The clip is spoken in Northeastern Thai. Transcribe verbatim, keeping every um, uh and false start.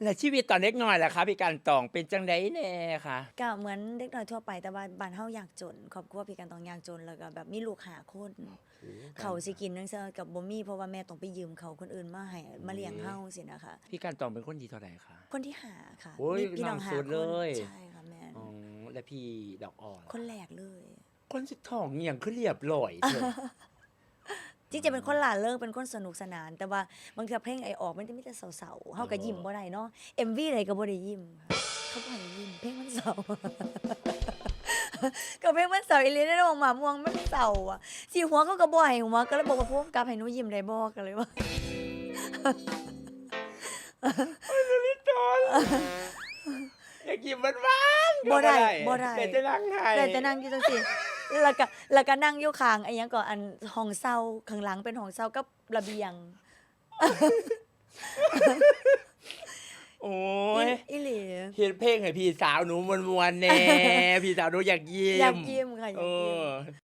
และชีวิตตอนเด็กน้อยล่ะคะพี่การตองเป็นจังไดแน่คะ ก็เหมือนเด็กน้อยทั่วไปแต่ว่าบ้านเฮายากจน ครอบครัวพี่การตองยากจนแล้วก็แบบมีลูกห้าคน โอ้ เขาวสิกินจังซี่ก็บ่มีเพราะว่าแม่ต้องไปยืมเขาคนอื่นมาให้มาเลี้ยงเฮาสินะคะ พี่การตองเป็นคนที่เท่าไหร่คะ คนที่ห้าค่ะ โอ้ย มีพี่น้อง น้อง ห้า สุด คน เลย ใช่ค่ะแม่น อ๋อและพี่ดอกอ่อน คนแรกเลย คนสุดท้องอหย่างคือเรียบร้อยเถอะ จริงๆเป็นคนร่าเริงเป็นคนสนุกสนาน แต่ว่าบางเทื่อเพลงไอออกมันจะมีแต่เศร้าๆเฮาก็ยิ้มบ่ได้เนาะ เอ็มวี ใดก็บ่ได้ยิ้มค่ะเขาบ่ให้ยิ้มเพลงมันเศร้า ก็เพลงมันเศร้าอีหลีในระหว่างหมาม่วงมันเศร้าอ่ะสิหัวเขาก็บ่ให้หัวก็เลยบอกว่าผู้กำกับให้หนูยิ้มได้บ่ก็เลยว่า อยากยิ้มมันว่างๆ บ่ได้ ก็ บ่ได้ แต่จะนั่งไห้ แต่จะนั่งอยู่จังซี่แล้วก็แล้วก็นั่งอยู่ข้างไอ้หยังก็อันห้องเช่าข้างหลังเป็นห้องเช่ากับระเบียง โอ้ย อีหลี เฮ็ดเพลงให้พี่สาวหนูมวนๆแน่ พี่สาวหนูอยากยิ้ม อยากยิ้มค่ะอยาก เอ ยิ้ม อ